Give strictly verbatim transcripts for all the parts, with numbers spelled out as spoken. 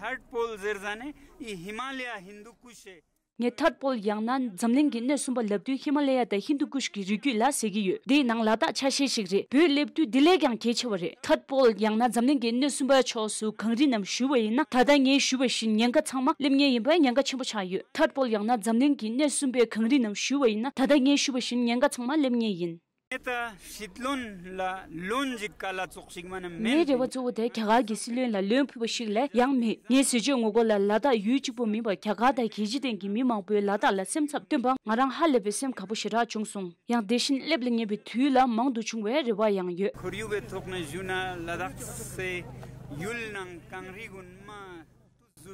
Third pole ཟེར་ཟ་ནས་ཨི་ཧི་མ་ལ་ཡ་ཧིན་དུ་ཀུཤ་ཨེ། ངས་ཐར་པོལ་ཡང་ན་འཛམ་གླིང་གི་སྣེ་གསུམ་པ་ལབ་དུས་ཧི་མ་ལ་ཡ་དང་ཧིན་དུ་ཀུཤ་གི་རི་རྒྱུད་ལ་ཟེར་གྱི་ཡོད། དེའི་ནང་ལ་དྭགས་ཆ་ཤས་ཤིག་རེད། བོད་སླེབས་དུས་དེ་ལས་ཀྱང་གལ་ཆེ་བ་རེད། ཐར་པོལ་ཡང་ན་འཛམ་གླིང་གི་སྣེ་གསུམ་པའི་ཕྱོགས་སུ་གངས་རི་རྣམས་བཞུར་བ་ཡིན་ན། ད་ལྟ་ངས་ཞུས་པ་བཞིན་ཉེན་ཁ་ཚང་མ་སླེབས་ངེས་ཡིན་པའི་ཉེན་ཁ་ཆེན་པོ་ཆགས་ཡོད། ཐར་པོལ་ཡང་ན་འཛམ་གླིང་གི་སྣེ་གསུམ་པའི་གངས་རི་རྣམས་བཞུར་བ་ཡིན་ན། ད་ལྟ་ངས་ཞུས་པ་བཞིན་ཉེན་ཁ་ཚང་མ་སླེབས་ངེས་ཡིན། ངས་ད་ཤིད་ལོན་ལ་ལོན་ཅིག་ག་ལ་ཙོགས་ཤིག་མ་ན་མེད། ངའི་རེ་བ་གཙོ་བོ་དེ་རྒྱ་གར་གྱི་སྲིད་བློན་ལ་ལོན་ཕུལ་བ་ཞིག་ལས་ཡང་མེད། ངའི་ཟས་སྤྱོད་ངོ་རྒོལ་ལ་ལ་དྭགས་ཡུལ་གཅིག་པུ་མིན་པར་རྒྱ་གར་དང་རྒྱལ་སྤྱི་སྟེང་གི་མི་མང་པོས་ལ་དྭགས་ལ་སེམས་འཚབ་བཏོན་པ་ང་རང་ཧ་ལས་པའི་སེམས་དགའ་པོ་ཞེ་དྲག་བྱུང་སོང་། ཡང་དེ་བཞིན་སླེབས་ལ་ཉེ་བའི་དུས་ལ་མང་དུ་བྱུང་བའི་རེ་བ་ཡང་ཡོད། ཁོར་ཡུག་གི་ཐོག་ནས་ཞུ་ན་ལ་དྭགས་སེ་ཡུལ་ནང་གངས་རི་གུན་མ།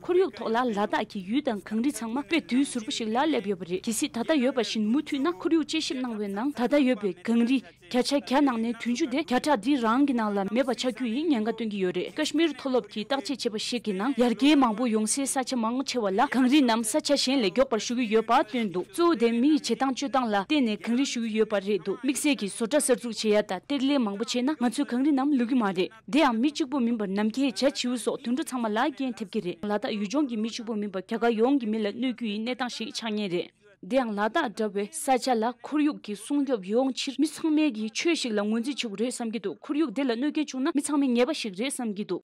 ཁོར་ཡུག་ཐོག་ལ་ལ་དྭགས་ཀྱི་ཡུལ་དང་གངས་རི་ཚང་མ་དཔེ་དུས་ཟུར་པོ་ཞིག་ལ་སླེབས་ཡོད་པ་རེད། གལ་སྲིད་ད་ལྟ་ཡོད་པ་བཞིན་མུ་མཐུད་ན། ཁོར་ཡུག་དཔྱད་ཞིབ་གནང་བའི་ནང་ད་ལྟ་ཡོད་པའི་གངས་རི་བརྒྱ་ཆ་བརྒྱ་ནང་ནས་བདུན་ཅུ་དེ་བརྒྱ་ཕྲག་འདི་རང་གི་ནང་ལ་མེད་པ་ཆགས་རྒྱུ་ཡི་ཉེན་ཁ་སྟོན་གྱི་ཡོད་རེད། ཀ་ཤི་མིར་མཐོ་སློབ་ཀྱིས་བརྟག་དཔྱད་བྱས་པ་ཞིག་གི་ནང་ཡར་རྒྱས་མང་པོ་ཡོང་སའི་ས་ཆ་མང་ཆེ་བ་ལ་གངས་རི་རྣམས་ས་ཆ་གཞན་ལས་མགྱོགས་པར་ཞུ་གི་ཡོད་པ་སྟོན་འདུག་གཙོ་བོ་དེ་མི་ཡི་བྱེད་སྟངས་སྤྱོད་སྟངས་ལ་བརྟེན་ནས་གངས་རི་ཞུ་གི་ཡོད་པ་རེད་འདུག་དམིགས་བསལ་གྱིས་བཟོ་གྲྭ་གསར་འཛུགས་བྱེད་ཡ་དང་གཏེར་ལེན་མང་པོ་བྱས་ན་ང་ཚོའི་གངས་རི་རྣམས་ལུད་ཀྱི་མ་རེད། དེ་ཡང་མི་གཅིག་པུ་མིན་པར་ནམ་མཁའི་བྱ་བྱིའུ་སོགས་དུད་འགྲོ་ཚང་མ་ལ་རྐྱེན་ཐེབས་ཀྱི་རེད། ལ་དྭགས་ཡུལ་ལྗོངས་ཀྱི་མི་གཅིག་པུ་མིན་པར་རྒྱ་གར་ཡོངས་ཀྱི་མི་ལ་གནོད་རྒྱུ་ཡི་གནས་སྟངས་ཤིག་ཆགས་ངེས་རེད། དེ་ཡང་ལ་དྭགས་འདྲ་བའི་ས་ཆ་ལ་ཁོར་ཡུག་གི་སྲུང་སྐྱོབ་ཡོང་ཕྱིར་མི་ཚང་མས་ཀྱི་ཆོས་ཤིག་ལ་ངོས་འཛིན་བྱེད་དགོས་རེད་བསམ་གྱི་འདུག་ཁོར་ཡུག་དེ་ལ་གནོད་སྐྱོན་བྱུང་ན་མི་ཚང་མས་ངེས་པ་ཞིག་རེད་བསམ་གྱི་འདུག